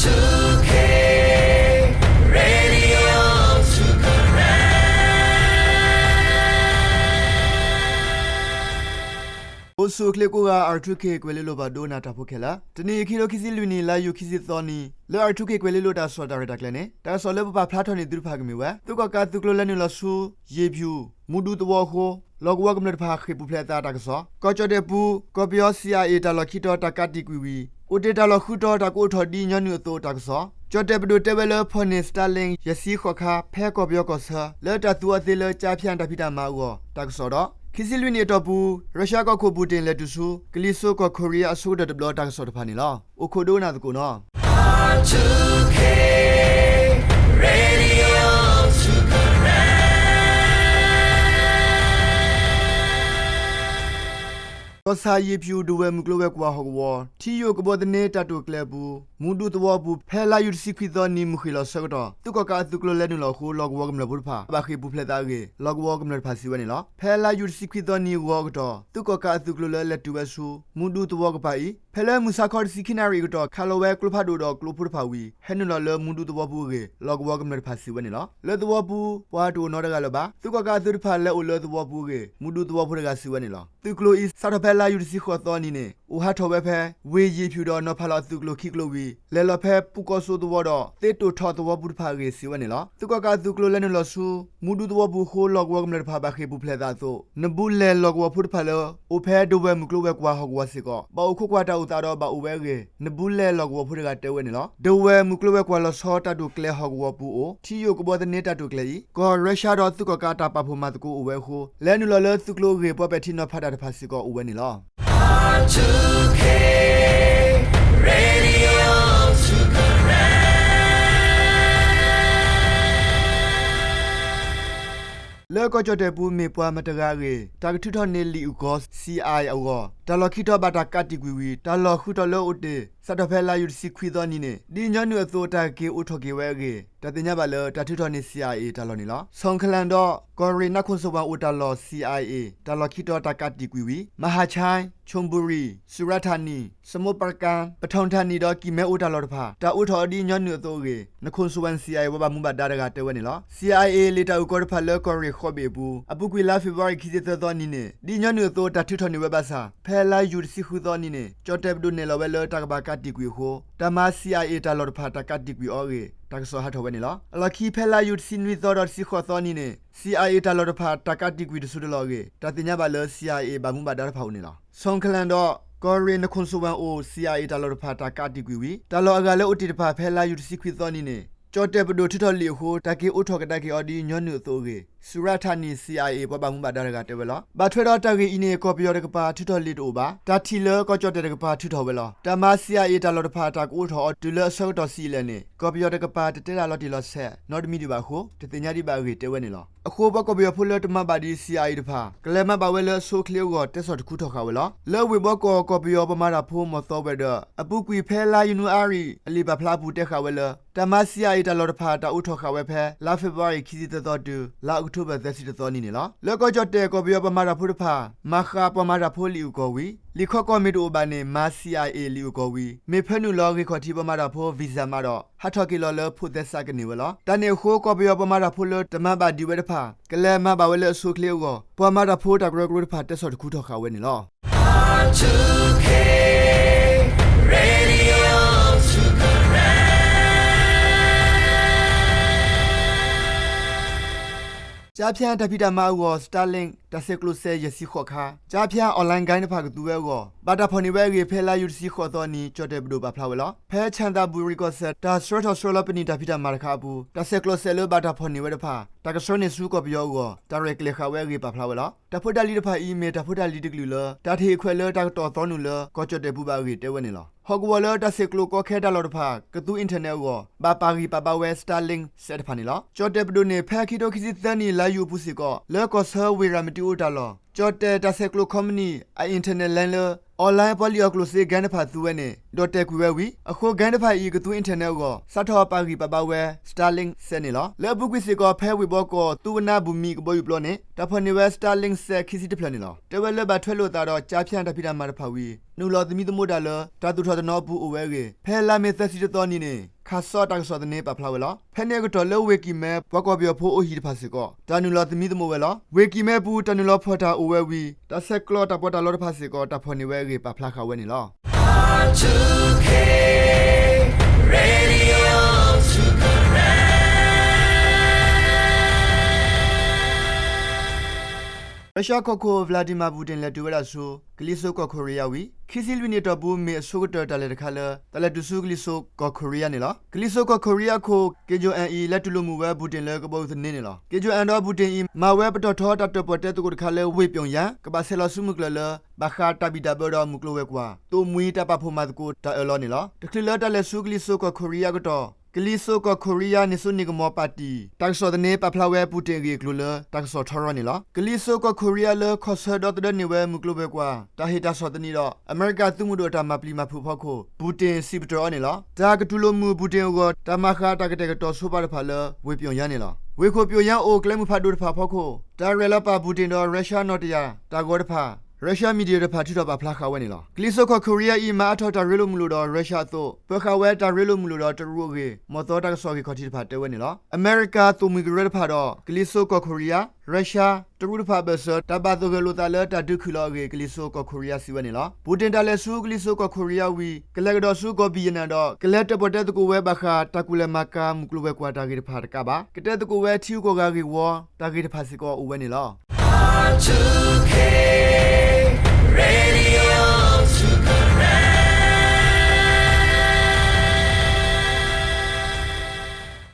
two K Radio two Karen. အိၣ်ဆူၣ်အိၣ်ချ့ကိးဂၤ R two K ကွဲၤလ့လိၤ ပှၤဒိကနၣ်တၢ်ဖိခဲလၢာ်, တနံၤအံၤ ခံထိခံဆံလွံၢ်နံၣ် လါယူၤခံဆံသီနံၤ လၢ R two K ကွဲၤလ့လိၤတၢ်ကစီၣ်တၢ်ရဲၣ်တၢ်ကျဲၤန့ၣ် တၢ်ကစီၣ်လၢပပာ်ဖျါထီၣ်န့ၢ်သုတဖၣ်ကမ့ၢ်ဝဲ သုးကီၣ်ကးသုးကျိၤလဲၤနုာ်လီၤဆူ ယ့ၣ်ဖၠူၣ် မူဒူသဝီအဃိ လီၢ်ကဝီၤကမျၢၢ်တဖၣ်ဃ့ၢ်ပူၤဖျဲးအသးတၢ်ကစီၣ်, ကီၢ်ကၠီၣ်တဲၣ်ပူၤ ကီၢ်ပယီၤ C I A တၢ်လီၢ်ခံတီၤတၢ်ကးတံာ်ကွံာ်ဝံၤ အိၣ်တ့ၢ်တၢ်လီၢ်ဃုတီၤတၢ်ကအိးထီၣ်ဒ်ညီနုၢ်အသိးတၢ်ကစီၣ်, ကၠီၣ်တဲၣ်ပဒိၣ်တဲဝဲလၢဖီၣ်န့ၢ် Starlink ယဲၢ်ဆံဃိးခါ ဖဲကီၢ်ပယီၤကီၢ်ဆၢ လၢတၢ်သူအီၤသ့လၢ ကျားဖြန့် တၢ်ဖံးတၢ်မၤအဂီၢ်တၢ်ကစီၣ်ဒီး ခံဆံလွံၢ်နံၣ်အတီၢ်ပူၤ ရၢၡါကီၢ်ခိၣ်ပူၣ်တ့ၢ်လဲၤတုၤဆူ ကလံၤစိးကီၢ်ခိရံယါအဆိကတၢၢ်တဘျီတၢ်ကစီၣ်တဖၣ်န့ၣ်လီၤ. အိၣ်ခိးဒိကနၣ်သကိးနီၤ. R two K Radio two Karen. ကီၢ်ဆၣ်ယ့ၣ်ဖၠူၣ် ဒဝဲၢ်မုၢ်ကျိၤဝဲၤကွာ်ဟီၣ်ကဝီၤ ထံယိာ်ကဘီသန့တၢ်တိာ်ကျဲၤအပူၤ မူဒူသဝီအပူၤ ဖဲလါယူၤတဆံခွံသီနံၤ မုၢ်ဃ့ၢ်လီၤဆၢကတီၢ် သုးကီၣ်ကးအသုးကျိၤလဲၤနုာ်လီၤအဃိ လီၢ်ကဝီၤကမျၢၢ်ဖိတဖၣ် ဘၣ်ဃ့ၢ်ပူၤဖျဲးသးအဂ့ၢ် လီၢ်ကဝီၤကမျၢၢ်တဖၣ်စံးဝဲန့ၣ်လီၤ. ဖဲလါယူၤတဆံခွံသီနံၤဂီၤအကတီၢ် သုးကီၣ်ကးအသုးကျိၤလၢလဲၤတုၤဝဲဆူ မူဒူသဝီကပၤအံၤ ဖဲလၢမုၢ်ဆါခီတဆံခံနၣ်ရံၣ်အကတီၢ် ခးလီၤဝဲကျိဖးဒိၣ်ဒီးကျိဖိတဖၣ်ဝံၤ ဟဲနုာ်လီၤလၢမူဒူသဝီပူၤအဂ့ၢ် လီၢ်ကဝီၤကမျၢၢ်တဖၣ်စံးဝဲန့ၣ်လီၤ. လၢသဝီပူၤ ပှၤတအိၣ်နီတဂၤလၢၤဘၣ်. သုးကီၣ်ကးအသုးတဖၣ်လဲၤအိၣ်လၢသဝီပူၤအဂ့ၢ် မူဒူသဝီဖိတဂၤစံးဝဲန့ၣ်လီၤ. သုးကျိၤအံၤ စးထီၣ်ဖဲလါယူၤတဆံဃိးသီနံၤန့ၣ် အိၣ်ဟးထီၣ်ဝဲဖဲ ဝ့ၢ်ယ့ၣ်ဖၠူၣ်ဒီးနီၤဖးလီၤအသုးကျိၤခံကျိၤဝံၤ လဲၤလီၤဖဲပူၤကီၢ်စိးသဝီဒီး သ့တိာ်ထီၣ်သဝီပူၤတဖၣ်အဂ့ၢ်စံးဝဲန့ၣ်လီၤ. သုးကီၣ်ကးအသုးကျိၤလဲၤနုာ်လီၤဆူ မူဒူသဝီပူၤအဃိ လီၢ်ကဝီၤကမျၢၢ်တဖၣ်ဘၣ်ဃ့ၢ်ပူၤဖျဲးသးအသိး နဘူးလဲၢ်လီၢ်ကဝီၤဖိတဖၣ်လၢ အိၣ်ဖဲဒဝဲၢ်မုၢ်ကျိၤဝဲၤကွာ်ဟီၣ်ကဝီၤစ့ၢ်ကီး ဘၣ်အိၣ်ခိးကွၢ်တၢ်အိၣ်သးဒီးဘၣ်အိၣ်ဝဲအဂ့ၢ် နဘူးလဲၢ်လီၢ်ကဝီၤဖိတဂၤတဲဝဲန့ၣ်လီၤ. ဒဝဲၢ်မုၢ်ကျိၤဝဲၤကွာ်လီၤဆီတၢ်တိာ်ကျဲၤဟီၣ်ကဝီၤပူၤအိၣ် ထံယိာ်ကဘီသန့တၢ်တိာ်ကျဲၤအံၤ ကီၢ်ရၢၡါဒီးသုးကီၣ်ကးတၢ်ပာ်ဖှိၣ်မၤသကိးအိၣ်ဝဲအဃိ လဲၤနုာ်လီၤလၢသုးကျိၤအဂ့ၢ် ပှၤပဲာ်ထံနီၤဖးတၢ်တဖၣ်စ့ၢ်ကီးအိၣ်ဝဲန့ၣ်လီၤ. R two K Radio two Karen. လၢကီၢ်ကၠီၣ်တဲၣ်ပူၤမ့ၢ်ပှၤမတၤတဂၤအဂ့ၢ် တၢ်ကထုးထီၣ်န့ၢ်လံာ်အုၣ်ကီၤ C I A အဂီၢ် တၢ်လီၢ်ခံတီၤဘၣ်တၢ်ကးတံာ်ကွံာ်ဝံၤ တၢ်လီၢ်ဃုတီၤလၢအိၣ်တ့ၢ် စးထီၣ်ဖဲလါယူၤတဆံခွံသီနံၤန့ၣ် ဒ်ညီနုၢ်အသိးတၢ်က့ၤအိးထီၣ်က့ၤဝဲအဂ့ၢ် တၢ်သ့ၣ်ညါဘၣ်လၢ တၢ်ထုးထီၣ်န့ၢ် C I A တၢ်လီၢ်န့ၣ်လီၤ. ဆီၣ်ခလၣ်ဒီး ကီၢ်ရ့ၣ်နၢ်ခိၣ်စိဝၢၣ်အိၣ်တၢ်လီၢ် C I A တၢ်လီၢ်ခံတီၤတၢ်ကးတံာ်ကွံာ်ဝံၤ မဟာချိုင်, ချွန်ဘူရီ, สุราษฎร์ธานี, สมุทรปราการ, ပထွန်ထၣ်နံၣ်ဒီးကံၢ်မဲအိၣ်တၢ်လီၢ်တဖၣ် တၢ်အိးထီၣ်အီၤဒ်ညီနုၢ်အသိးအဂ့ၢ် နခိၣ်စိဝၢၣ် C I A ပှၤဘၣ်မူဘၣ်ဒါတဂၤတဲဝဲန့ၣ်လီၤ. C I A လံာ်တၢ်အုၣ်ကီၤတဖၣ်လၢကီၢ်ရ့ၣ်ဃိးဘ့ၣ်အပူၤ အပူၤကွံာ်လါဖ့ၤဘြူၤအါရံၤခံဆံသၢသီနံၤန့ၣ် ဒ်ညီနုၢ်အသိးတၢ်ထုးထီၣ်န့ၢ်ဝဲဘၣ်ဆၣ် ဖဲလါယူၤတဆံဃုသီနံၤန့ၣ် ကၠီၣ်တဲၣ်ပဒိၣ်နဲၣ်လီၤဝဲလၢတၢ်ကဘၣ်ကးတံာ်ကွံာ်အဃိ တၢ်မၤ C I A တၢ်လီၢ်တဖၣ်တၢ်ကးတံာ်ကွံာ်အီၤအဂ့ၢ် တၢ်ကစီၣ်ဟးထီၣ်ဝဲန့ၣ်လီၤ. အလီၢ်ခံဖဲလါယူၤတဆံနွံသီဒီး တဆံဃိးသီနံၤန့ၣ် C I A တၢ်လီၢ်တဖၣ်တၢ်ကးတံာ်ကွံာ်တစိၤတလီၢ်အဂ့ၢ် တၢ်သ့ၣ်ညါဘၣ်လၢ C I A ဘၣ်မူဘၣ်ဒါတဖၣ်အိၣ်န့ၣ်လီၤ. ဆီၣ်ခလၣ်ဒီး ကီၢ်ရ့ၣ်နခိၣ်စိဝၢၣ်အိၣ် C I A တၢ်လီၢ်တဖၣ်တၢ်ကးတံာ်ကွံာ်ဝံၤ တၢ်လီၢ်အဂၤလၢအိၣ်တ့ၢ်တဖၣ်ဖဲလါယူၤတဆံခွံသီနံၤန့ၣ် ကၠီၣ်တဲၣ်ပဒိၣ်ထုးထီၣ်လံာ်အဃိ တၢ်က့ၤအိးထီၣ်ကဒါက့ၤအီၤဒ်ညီနုၢ်အသိးအဂ့ၢ် စူၤရၣ်ထၣ်နံၣ် C I A ပှၤဘၣ်မူဘၣ်ဒါတဂၤတဲဝဲလီၤ. ဘၣ်ထွဲဒီးတၢ်ဂ့ၢ်အံၤန့ၣ် ကီၢ်ပယီၤတကပၤထုးထီၣ်လံာ်တအိၣ်ဘၣ်. တၢ်ထံၣ်လၢကီၢ်ကၠီၣ်တဲၣ်တကပၤထုးထီၣ်ဝဲလီၤ. တၢ်မၤ C I A တၢ်လီၢ်တဖၣ်တၢ်ကအိးထီၣ်အီၤတုၤလၢအဆၢကတီၢ်ဆံးအံၤလဲၣ်န့ၣ် ကီၢ်ပယီၤတကပၤတတဲတၢ်လီၤတံၢ်လီၤဆဲး နီတမံၤဒံးဘၣ်အဃိ တသ့ၣ်ညါဒံးဘၣ်အဂ့ၢ်တဲဝဲန့ၣ်လီၤ. အဃိပှၤကီၢ်ပယီၤဖိလၢတမၤဘၣ်ဒံး C I A တဖၣ် ကလဲၤမၤဘၣ်ဝဲလၢအဆိအချ့အဂီၢ် တဲဆီၣ်တခူထီၣ်ဃာ်ဝဲလီၤ. လၢဝ့ၢ်ဘီကီၢ် ကီၢ်ပယီၤပှၤမၤတၢ်ဖိမီၢ်သီဝဲၤဒၢး အပူၤကွံာ်ဖဲလါယနူၤအါရံၤ အလံာ်ပာ်ဖျါအပူၤတဲဃာ်ဝဲလၢ တၢ်မၤ C I A တၢ်လီၢ်တဖၣ်တၢ်အိးထီၣ်ဃာ်ဝဲဖဲ လါဖ့ၤဘြူၤအါရံၤခံဆံသၢသီတုၤ လါအီးကထိဘၢၣ်သၢဆံတသီနံၤန့ၣ်လီၤ. လၢကီၢ်ကၠီၣ်တဲၣ် ကီၢ်ပယီၤပှၤမၤတၢ်ဖိတဖၣ် မၤဃာ်ပှၤမၤတၢ်ဖိလံာ်အုၣ်ကီၤဝံၤ လံာ်ခီကီၢ်မ့ၢ်တအိၣ်ဘၣ်န့ၣ် မၤ C I A လံာ်အုၣ်ကီၤဝံၤ မ့ၢ်ဖၢနုာ်လီၤဂ့ၢ်ခီၣ်ထံးပှၤမၤတၢ်ဖိ visa မးဒီး ဟးထီၣ်က့ၤလီၤလၢဖိးသဲစးကန့ၢ်ဝဲလီၤ. တၢ်န့ၣ်အဃိ ကီၢ်ပယီၤပှၤမၤတၢ်ဖိလၢတမၤဘၣ်ဒံးဝဲတဖၣ် ကလဲၤမၤဘၣ်ဝဲလၢအဆိအချ့အဂီၢ် ပှၤမၤတၢ်ဖိတၢ်ကရၢကရိတဖၣ်တဲဆီၣ်တခူထီၣ်ဃာ်ဝဲန့ၣ်လီၤ. R two K Radio two Karen. ကျားဖြန့် တၢ်ဖံးတၢ်မၤအဂီၢ် Starlink တၢ်ဆဲးကျိးစဲးယဲၢ်ဆံဃိးခါ ကျားဖြန့် online game တဖၣ်ကသူဝဲအဂီၢ် ဘၣ်တၢ်ဖီၣ်န့ၢ်ဝဲအဂ့ၢ် ဖဲလါယူၤတဆံဃိးသီနံၤ ကၠီၣ်တဲၣ်ပဒိၣ်ပာ်ဖျါဝဲလီၤ. ဖဲ ချန်သာဘူရီ ကီၢ်စဲၣ် တၢ်ဆှၢထီၣ်ဆှၢလီၤပနံာ်တၢ်ဖံးတၢ်မၤတခါအပူၤ တၢ်ဆဲးကျိးစဲးလၢဘၣ်တၢ်ဖီၣ်န့ၢ်ဝဲတဖၣ် တၢ်ကဆှၢန့ၢ်ဆူကီၢ်ပယီၤအဂီၢ် တၢ်ရဲၣ်ကျဲၤဃာ်ဝဲအဂ့ၢ်ပာ်ဖျါဝဲလီၤ. တၢ်ဖိတၢ်လံၤတဖၣ်အံၤ မ့ၢ်တၢ်ဖိတၢ်လံၤတကလုာ်လၢ တၢ်တဟ့ၣ်ခွဲးလၢတၢ်ကတီၢ်သီနုာ်လၢ ကီၢ်ကၠီၣ်တဲၣ်ပူၤဘၣ်အဂ့ၢ်တဲဝဲန့ၣ်လီၤ. ဟီၣ်ကဝီၤလၢတၢ်ဆဲးကျိးကီခဲတၢ်လီၢ်တဖၣ် ကသူ internet အဂီၢ် ဘၣ်ပာ်ဂံၢ်ပာ်ဘါဝဲ Starlink စဲးတဖၣ်န့ၣ်လီၤ. ကၠီၣ်တဲၣ်ပဒိၣ်န့ၣ် ဖဲခံထိခံဆံသၢနံၣ် လါယူၤအပူၤစ့ၢ်ကီး လၢကီၢ်ဆၢဝ့ၢ်ရၤမတံအိၣ်တၢ်လီၢ် ကၠီၣ်တဲၣ်တၢ်ဆဲးကျိး company အ internet line လၢ online ပှၤလံၣ်အီၣ်ကျိၣ်စ့ gang တဖၣ်သူဝဲန့ၣ် ဒီးတဲာ်ကွံာ်ဝဲဝံၤ အဃိ gang တဖၣ်အံၤ ကသူ internet အဂီၢ် စးထီၣ်ပာ်ဂံၢ်ပာ်ဘါဝဲ Starlink စဲးန့ၣ်လီၤ. လၢအပူၤကွံာ်စ့ၢ်ကီး ဖဲဝ့ၢ်ဘီကီၢ် သုဝနါဘူၣ်မံၤကဘီယူၤပျီန့ၣ် တၢ်ဖီၣ်န့ၢ်ဝဲ Starlink စဲးခံဆံတဖျၢၣ်န့ၣ်လီၤ. တဲဝဲလၢဘၣ်ထွဲလိာ်သးဒီး ကၠါဖၠၣ်တၢ်ဖံးတၢ်မၤတဖၣ်ဝံၤ နုာ်လီၤသမံသမိးတၢ်လၢ တၢ်သူၣ်ထီၣ်တနီၤအပူၤအိၣ်ဝဲအဂ့ၢ် ဖဲလါမ့ၤသၢဆံတသီနံၤန့ၣ် ခးစီတၢ်ကစီၣ်သန့ပာ်ဖျါဝဲလီၤ. ဖဲန့ၣ်အကတီၢ်လၢဝ့ၢ်ကံၣ်မဲ ပှၤကီၢ်ပယီၤဖိအိၣ်ဟံၣ်တဖၣ်စ့ၢ်ကီး တၢ်နုာ်လီၤသမံသမိးဝဲလီၤ. ဝ့ၢ်ကံၣ်မဲပူၤ တၢ်နုာ်လီၤဖီၣ်တၢ်အိၣ်ဝဲဝံၤ တၢ်ဆဲးကျိးတၢ်ပီးတၢ်လီတဖၣ်စ့ၢ်ကီး တၢ်ဖီၣ်န့ၢ်ဝဲအဂ့ၢ် ပာ်ဖျါဃာ်ဝဲန့ၣ်လီၤ. ရၢၡါကီၢ်ခိၣ် Vladimir Putin လဲၤတုၤဝဲဒၣ်ဆူ ကလံၤစိးကီၢ်ခိရံယါဝံၤ ခံဆံလွံၢ်နံၣ်အတီၢ်ပူၤ မ့ၢ်အဆိကတၢၢ်တၢ်လဲၤတခါလၢ တၢ်လဲၤတုၤဆူကလံၤစိးကီၢ်ခိရံယါန့ၣ်လီၤ. ကလံၤစိးကီၢ်ခိရံယါအခိၣ် Kim Jong Un အံၤ လဲၤတူၢ်လိာ်မုာ်ဝဲ Putin လၢကဘီယူၤသန့န့ၣ်လီၤ. Kim Jong Un ဒီး Putin အံၤ မၤဝဲပတီၢ်ထီတၢ်တၢၣ်ပီၣ်တဲသကိးတခါလၢ ဝ့ၢ် Pyongyang ကဘၣ်ဆဲးလီၤဆူမုၢ်ကျၢၢ်လၢ ဘၣ်ဃးတၢ်ဘံၣ်တၢ်ဘၢဒီးမုၢ်ကျိၤဝဲၤကွာ် သိၣ်မှံၤတၢ်ပာ်ဖှိၣ်မၤသကိးတၢ်အၢၣ်လီၤန့ၣ်လီၤ. တချုးလၢတၢ်လဲၤဆူကလံၤစိးကီၢ်ခိရံယါအကတီၢ် ကလံၤစိးကီၢ်ခိရံယါန့ၣ်စိန့ၢ်ကမီၤပၣ်တံၣ် တၢ်ကစီၣ်သန့ပာ်ဖျါဝဲ Putin အဂ့ၢ်အကျိၤလၢ တၢ်ကစီၣ်ထီရီန့ၣ်လီၤ. ကလံၤစိးကီၢ်ခိရံယါလၢ ခီၣ်ဆၢဒီသဒၢန့ၢ်ဝဲမုၢ်ကျိၤဝဲၤကွာ် တၢ်ဟ့ၣ်တၢ်ဆီၣ်သနံးဒီး အမဲရကၤသုးမုၢ်ဒိၣ်အတၢ်မၤပျံၤမၤဖုးအဖီခိၣ် Putin စံးပတြၢၤအီၤန့ၣ်လီၤ. တၢ်ကတူၢ်လိာ်မုာ် Putin အဂီၢ် တၢ်မၤဃာ်တၢ်ကတဲာ်ကတီၤဆိပာ်တဖၣ်လၢ ဝ့ၢ် Pyongyang န့ၣ်လီၤ. ဝ့ၢ်ခိၣ် Pyongyang အိၣ်ကျဲမုၢ်ဖးဒိၣ်တဖၣ်အဖီခိၣ် တၢ်ရဲၣ်လီၤပာ် Putin ဒီး ရၢၡါနီၣ်တယၢ် တၢ်ဂီၤတဖၣ် ရၢၡါ media တဖၣ် ထုးထီၣ်ပာ်ဖျါဃာ်ဝဲန့ၣ်လီၤ. ကလံၤစိးကီၢ်ခိရံယါအံၤ မၤအါထီၣ်တၢ်ရ့လိာ်မုာ်လိာ်ဒီး ရၢၡါအသိး ပၢၤဃာ်ဝဲတၢ်ရ့လိာ်မုာ်လိာ်ဒီးတရူးအဂ့ၢ် မီၢ်သီတၢ်ကစီၣ်ဂ့ၢ်ခီၣ်ထံးတဖၣ်တဲဝဲန့ၣ်လီၤ. အမဲရကၤသိၣ်မှံၤကရၢတဖၣ်ဒီး ကလံၤစိးကီၢ်ခိရံယါ, ရၢၡါ, တရူးတဖၣ်အဘၢၣ်စၢၤ တၢ်ဘၣ်သဂၢၢ်လိာ်သးလၢတၢ်ဒုးခုၣ်လီၤအဂ့ၢ် ကလံၤစိးကီၢ်ခိရံယါစံးဝဲန့ၣ်လီၤ. Putin တၢ်လဲၤဆူကလံၤစိးကီၢ်ခိရံယါဝံၤ ကလဲၤကဒီးဆူကီၢ်ဘံၣ်ယနၣ်ဒီး ကလဲၤတၢၣ်ပီၣ်တဲသကိးဝဲဘၣ်ဃး တၢ်ကူၣ်လဲၤမၤကၤမုၢ်ကျိၤဝဲၤကွာ်တၢ်ဂ့ၢ်တဖၣ်တကးဘၣ် ကတဲသကိးဝဲထံဂုၤကီၢ်ဂၤဂ့ၢ်ဝီ တၢ်ဂ့ၢ်တဖၣ်စ့ၢ်ကီးအိၣ်ဝဲန့ၣ်လီၤ.